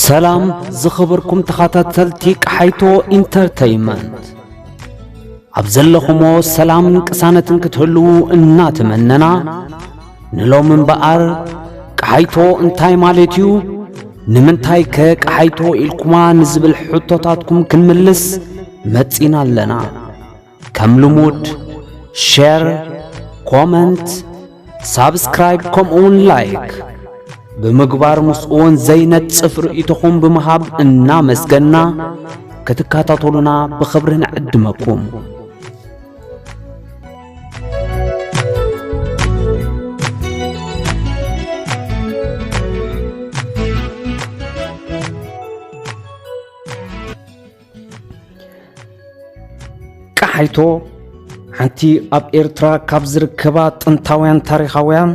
ሰላም ዝኸበርኩም ተኸታተልቲ ቀሓይቶ ኢንተርተይመንት፣ ኣብ ዘለኹሞ ሰላምን ቅሳነትን ክትህልዉ እናተመነና፣ ንሎም እምበኣር ቀሓይቶ እንታይ ማለት እዩ? ንምንታይ ከ ቀሓይቶ ኢልኩማ ንዝብል ሕቶታትኩም ክንምልስ መጺና ኣለና። ከም ልሙድ ሼር፣ ኮመንት፣ ሳብስክራይብ ከምኡውን ላይክ ብምግባር ምስኡ እውን ዘይነጽፍ ርእይቶኹም ብምሃብ እናመስገና ክትከታተሉና ብኽብሪ ንዕድመኩም። ቀሓይቶ ሓንቲ ኣብ ኤርትራ ካብ ዝርከባ ጥንታውያን ታሪኻውያን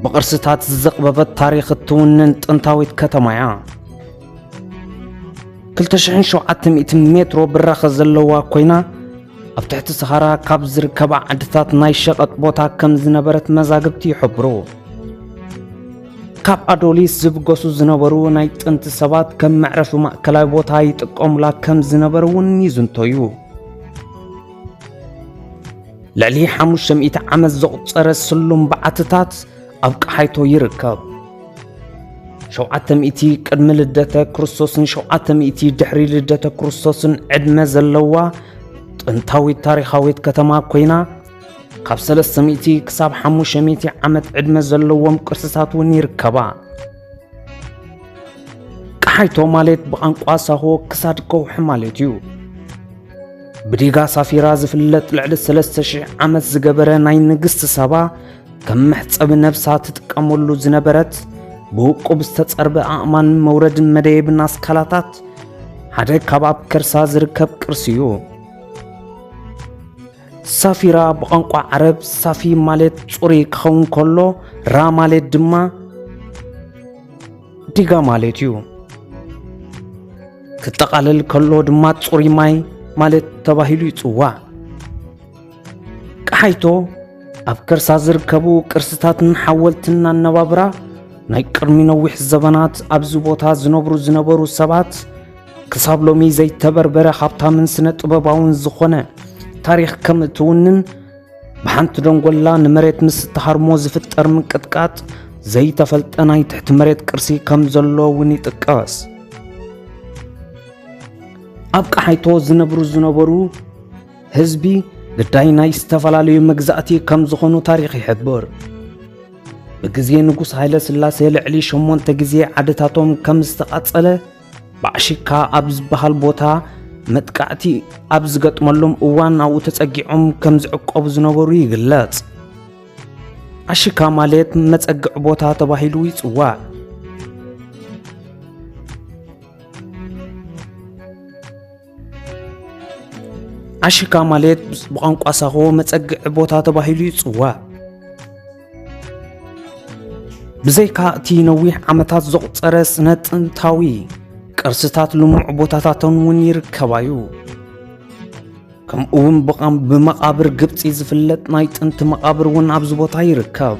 ብቕርስታት ዝዘቕበበት ታሪኽ እትውንን ጥንታዊት ከተማ እያ። ክልተ ሽሕን ሸውዓተ ሚእትን ሜትሮ ብራኸ ዘለዋ ኮይና፣ ኣብ ትሕቲ ሰሃራ ካብ ዝርከባ ዓድታት ናይ ሸቐጥ ቦታ ከም ዝነበረት መዛግብቲ ይሕብሩ። ካብ ኣዶሊስ ዝብገሱ ዝነበሩ ናይ ጥንቲ ሰባት ከም መዕረፊ ማእከላይ ቦታ ይጥቀሙላ ከም ዝነበሩ እውን ይዝንቶ እዩ። ልዕሊ ሓሙሽተ ሚእቲ ዓመት ዘቑጸረ ስሉም በዓትታት ኣብ ቀሓይቶ ይርከብ። ሸውዓተ ሚእቲ ቅድሚ ልደተ ክርስቶስን ሸውዓተ ሚእቲ ድሕሪ ልደተ ክርስቶስን ዕድመ ዘለዋ ጥንታዊት ታሪኻዊት ከተማ ኮይና፣ ካብ ሰለስተ ሚእቲ ክሳብ ሓሙሽተ ሚእቲ ዓመት ዕድመ ዘለዎም ቅርስታት እውን ይርከባ። ቀሓይቶ ማለት ብቋንቋ ሳሆ ክሳድ ከውሒ ማለት እዩ። ብዲጋ ሳፊራ ዝፍለጥ ልዕሊ ሰለስተ ሽሕ ዓመት ዝገበረ ናይ ንግስቲ ሳባ ከም መሕጸቢ ነብሳ ትጥቀመሉ ዝነበረት ብውቁብ ዝተጸርበ ኣእማን መውረድን መደየብን ኣስካላታት ሓደ ካብ ኣብ ከርሳ ዝርከብ ቅርሲ እዩ። ሳፊራ ብቋንቋ ዓረብ ሳፊ ማለት ጽሩይ ክኸውን ከሎ፣ ራ ማለት ድማ ዲጋ ማለት እዩ። ክጠቓለል ከሎ ድማ ጽሩይ ማይ ማለት ተባሂሉ ይጽዋዕ። ቀሓይቶ ኣብ ከርሳ ዝርከቡ ቅርስታትን ሓወልትን ኣነባብራ ናይ ቅድሚ ነዊሕ ዘበናት ኣብዚ ቦታ ዝነብሩ ዝነበሩ ሰባት ክሳብ ሎሚ ዘይተበርበረ ሃብታምን ስነ ጥበባውን ዝኾነ ታሪኽ ከም እትውንን ብሓንቲ ደንጎላ ንመሬት ምስ እትሃርሞ ዝፍጠር ምንቅጥቃጥ ዘይተፈልጠ ናይ ትሕቲ መሬት ቅርሲ ከም ዘሎ እውን ይጥቀስ። ኣብ ቀሓይቶ ዝነብሩ ዝነበሩ ህዝቢ ግዳይ ናይ ዝተፈላለዩ መግዛእቲ ከም ዝኾኑ ታሪኽ ይሕብር። ብግዜ ንጉስ ሃይለ ስላሴ ልዕሊ ሸሞንተ ግዜ ዓድታቶም ከም ዝተቓጸለ፣ ብዓሽካ ኣብ ዝበሃል ቦታ መጥቃዕቲ ኣብ ዝገጥመሎም እዋን ኣብኡ ተጸጊዖም ከም ዝዕቆቡ ዝነበሩ ይግለጽ። ዓሽካ ማለት መጸግዒ ቦታ ተባሂሉ ይጽዋዕ። ዓሽካ ማለት ብቋንቋ ሳሆ መጸግዒ ቦታ ተባሂሉ ይጽዋዕ። ብዘይካ እቲ ነዊሕ ዓመታት ዘቑጸረ ስነ ጥንታዊ ቅርስታት ልሙዕ ቦታታትን እውን ይርከባዩ። ከምኡ እውን ብቓም-፣ ብመቓብር ግብጺ ዝፍለጥ ናይ ጥንቲ መቓብር እውን ኣብዚ ቦታ ይርከብ።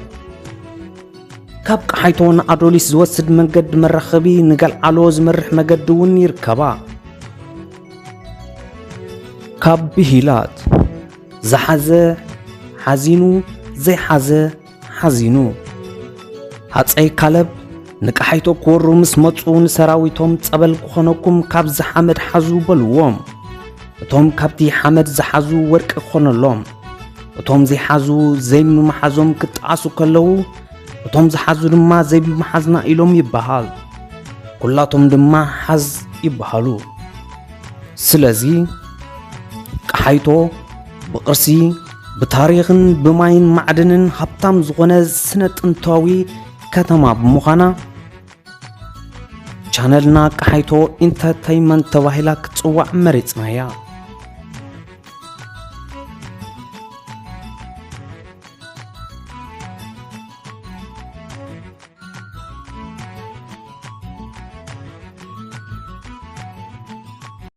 ካብ ቀሓይቶ ንኣዶሊስ ዝወስድ መንገዲ መራኸቢ ንገልዓሎ ዝመርሕ መገዲ እውን ይርከባ። ካብ ብሂላት፣ ዝሓዘ ሓዚኑ፣ ዘይሓዘ ሓዚኑ። ሃጸይ ካለብ ንቀሓይቶ ክወሩ ምስ መጹ ንሰራዊቶም፣ "ጸበል ክኾነኩም ካብዚ ሓመድ ሓዙ" በልዎም። እቶም ካብቲ ሓመድ ዝሓዙ ወርቂ ክኾነሎም፣ እቶም ዘይሓዙ ዘይምምሓዞም ክጠዓሱ ከለዉ፣ እቶም ዝሓዙ ድማ "ዘይምሓዝና" ኢሎም ይበሃል። ኩላቶም ድማ ሓዝ ይበሃሉ። ስለዚ ቀሓይቶ ብቕርሲ፣ ብታሪኽን ብማይን ማዕድንን ሃብታም ዝኾነ ስነ ጥንታዊ ከተማ ብምዃና፣ ቻነልና ቀሓይቶ ኢንተርተይመንት ተባሂላ ክትጽዋዕ መሪጽናያ።